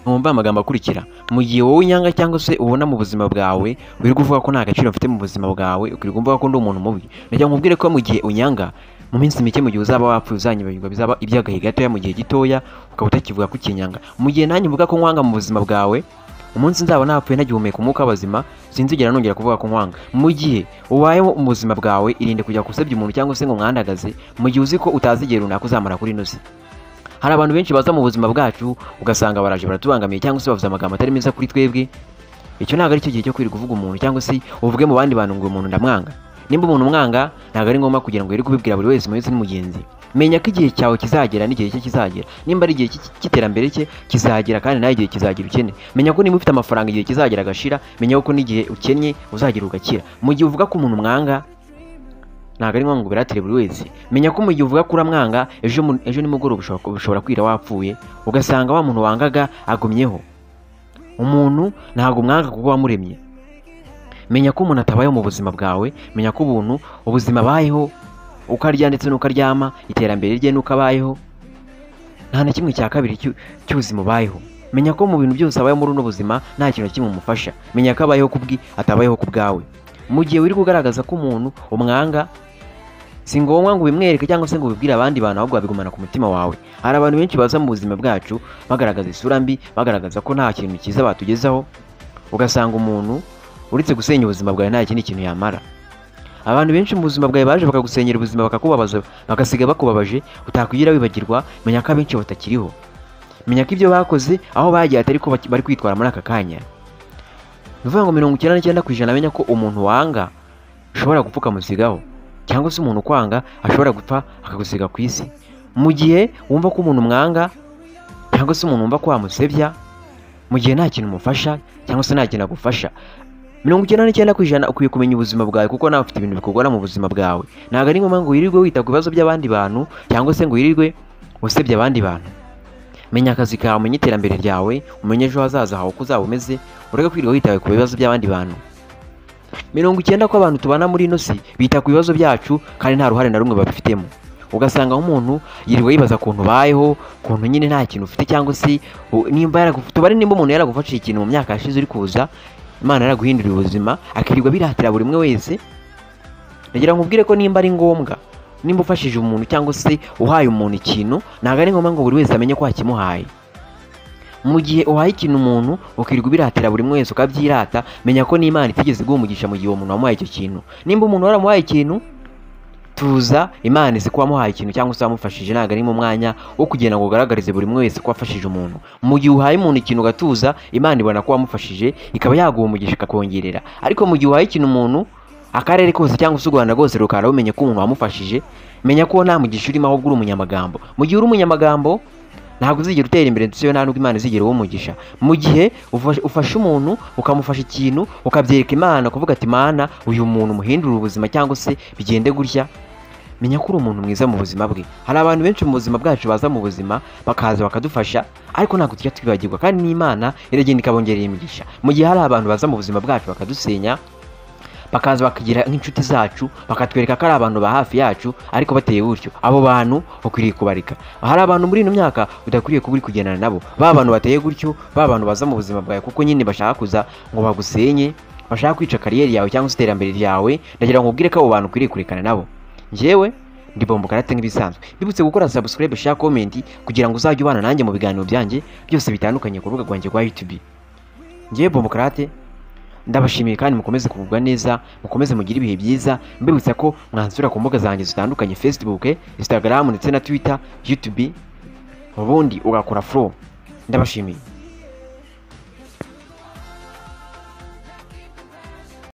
Mwumve amagambo akurikira: mu gihe wowe unyanga cyangwa se ubona mu buzima bwawe wirirwa uvuga ko nta gaciro mfite mu buzima bwawe, ukirirwa uvuga ko ndi umuntu mubi, ndagira ngo nkubwire ko mu gihe unyanga, mu minsi mike, mu gihe uzaba wapfuye, uzanyibagirwa, bizaba iby'agahe gatoya, mu gihe gitoya ukaba utakivuga ko ukinyanga. Mu gihe nanjye mvuga ko nkwanga mu buzima bwawe, umunsi nzaba napfuye ntagihumeka umwuka w'abazima, sinzigera nongera kuvuga ko nkwanga. Mu gihe ubayeho mu buzima bwawe, irinde kujya gusebya umuntu cyangwa se ngo mwandagaze, mu gihe uzi ko utazi igihe runaka uzamara kuri ino si. Hari abantu benshi baza mu buzima bwacu, ugasanga baraje baratubangamiye cyangwa se bavuze amagambo atari meza kuri twebwe. Icyo ntabwo ari cyo gihe cyo kwirirwa uvuga umuntu cyangwa se uvuge mu bandi bantu ngo uyu muntu ndamwanga. Nimba umuntu umwanga, ntabwo ari ngombwa kugira ngo wirirwe ubibwira buri wese muhetse n'umugenzi. Menya ko igihe cyawe kizagera n'igihe cye kizagera. Nimba ari igihe cy'iterambere cye kizagera, kandi nawe igihe kizagera ukene. Menya ko nimba ufite amafaranga, igihe kizagera agashira. Menya ko n'igihe ukennye uzagera ugakira. Mu gihe uvuga ko umuntu mwanga, ntabwo ari ngombwa ngo ubiratire buri wese. Menya ko mu gihe uvuga ko uramwanga, ejo nimugoroba ushobora kwira wapfuye, ugasanga wa muntu wangaga agumyeho. Umuntu ntabwo umwanga kuko wamuremye. Menya ko umuntu atabayeho mu buzima bwawe. Menya ko ubuntu ubuzima abayeho, uko arya ndetse n'uko aryama, iterambere rye n'uko abayeho, nta na kimwe cya kabiri cy'ubuzima ubayeho. Menya ko mu bintu byose abayeho muri buno buzima nta kintu na kimwe umufasha. Menya ko abayeho kubwi, atabayeho ku bwawe. Mu gihe wirirwa ugaragaza ko umuntu umwanga, si ngombwa ngo ubimwereke cyangwa se ngo ubibwire abandi bantu, ahubwo wabigumana ku mutima wawe. Hari abantu benshi baza mu buzima bwacu bagaragaza isura mbi, bagaragaza ko nta kintu cyiza batugezaho, ugasanga umuntu uretse gusenya ubuzima bwawe nta kindi kintu yamara. Abantu benshi mu buzima bwawe baje bakagusenyera ubuzima, bakakubabaza, bagasiga bakubabaje utakwigira wibagirwa. Menya ko abenshi batakiriho. Menya ko ibyo bakoze aho bagiye atari ko bari kwitwara muri aka kanya. Ni ukuvuga ngo 99% amenya ko umuntu wanga ushobora gupfa ukamusigaho, cyangwa se umuntu ukwanga ashobora gupfa akagusiga ku isi. Mu gihe wumva ko umuntu mwanga cyangwa se umuntu wumva ko wamusebya mu gihe nta kintu umufasha cyangwa se nta kintu agufasha, 99% ukwiye kumenya ubuzima bwawe, kuko nawe ufite ibintu bikugora mu buzima bwawe. Ntabwo ari ngombwa ngo wirirwe wita ku bibazo by'abandi bantu cyangwa se ngo wirirwe usebya abandi bantu. Menya akazi kawe, umenye iterambere ryawe, umenye ejo hazaza hawe uko uzaba umeze, ureke kwirirwa witaye ku bibazo by'abandi bantu. 90 ko abantu tubana muri ino si bita ku bibazo byacu kandi nta ruhare na rumwe babifitemo. Ugasanga nk'umuntu yirirwa yibaza ukuntu ubayeho, ukuntu nyine nta kintu ufite, cyangwa se nimba tubare nimba umuntu yaragufashije ikintu mu myaka yashize uri kuza, Imana yaraguhinduriye ubuzima, akirirwa biratira buri umwe wese. Ndagira ngo nkubwire ko nimba ari ngombwa, nimba ufashije umuntu cyangwa se uhaye umuntu ikintu, ntabwo ari ngombwa ngo buri wese amenye ko wakimuhaye. Mu gihe uhaye ikintu umuntu ukirirwa ubiratira buri umwe wese ukabyirata, menya ko n'Imana itigeze iguha umugisha mu gihe uwo muntu wamuhaye icyo kintu. Nimba umuntu waramuhaye ikintu, tuza, Imana izi ko wamuhaye ikintu cyangwa se wamufashije. Ntabwo ari mu mwanya wo kugira ngo ugaragarize buri umwe wese ko wafashije umuntu. Mu gihe uhaye umuntu ikintu ugatuza, Imana ibona ko wamufashije, ikaba yaguha umugisha, ikakongerera. Ariko mu gihe uhaye ikintu umuntu, akarere kose cyangwa se u Rwanda rwose rukaba rumenye ko umuntu wamufashije, menya ko nta mugisha urimo, ahubwo uri umunyamagambo. Mu gihe uri umunyamagambo, ntabwo uzigera utera imbere, ndetse nta nubwo Imana izigera uwo umugisha. Mu gihe ufashe umuntu, ukamufasha ikintu, ukabyereka Imana, ukavuga ati: "Mana, uyu muntu muhindure ubuzima cyangwa se bigende gutya", menya ko uri umuntu mwiza mu buzima bwe. Hari abantu benshi mu buzima bwacu baza mu buzima, bakaza bakadufasha, ariko ntabwo tujya twibagirwa, kandi n'Imana iragenda ikabongerera imigisha. Mu gihe hari abantu baza mu buzima bwacu bakadusenya, bakaza bakagira nk'inshuti zacu, bakatwereka ko ari abantu ba hafi yacu, ariko bateye gutyo, abo bantu ukwiriye kubareka. Hari abantu muri ino myaka udakwiriye kuba uri kugendana nabo, ba bantu bateye gutyo, ba bantu baza mu buzima bwawe kuko nyine bashaka kuza ngo bagusenye, bashaka kwica career yawe cyangwa se iterambere ryawe. Ndagira ngo nkubwire ko abo bantu ukwiriye kurekana nabo. Njyewe ndi Bombo Karate nk'ibisanzwe. Mbibutse gukora subscribe, share, comment, kugira ngo uzajye ubana nanjye mu biganiro byanjye byose bitandukanye ku rubuga rwanjye rwa YouTube. Njyewe Bombo Karate ndabashimiye, kandi mukomeze kugubwa neza, mukomeze mugire ibihe byiza. Mbibutsa ko mwansura ku mbuga zanjye zitandukanye: Facebook, Instagram ndetse na Twitter, YouTube, ubundi ugakora follow. Ndabashimiye.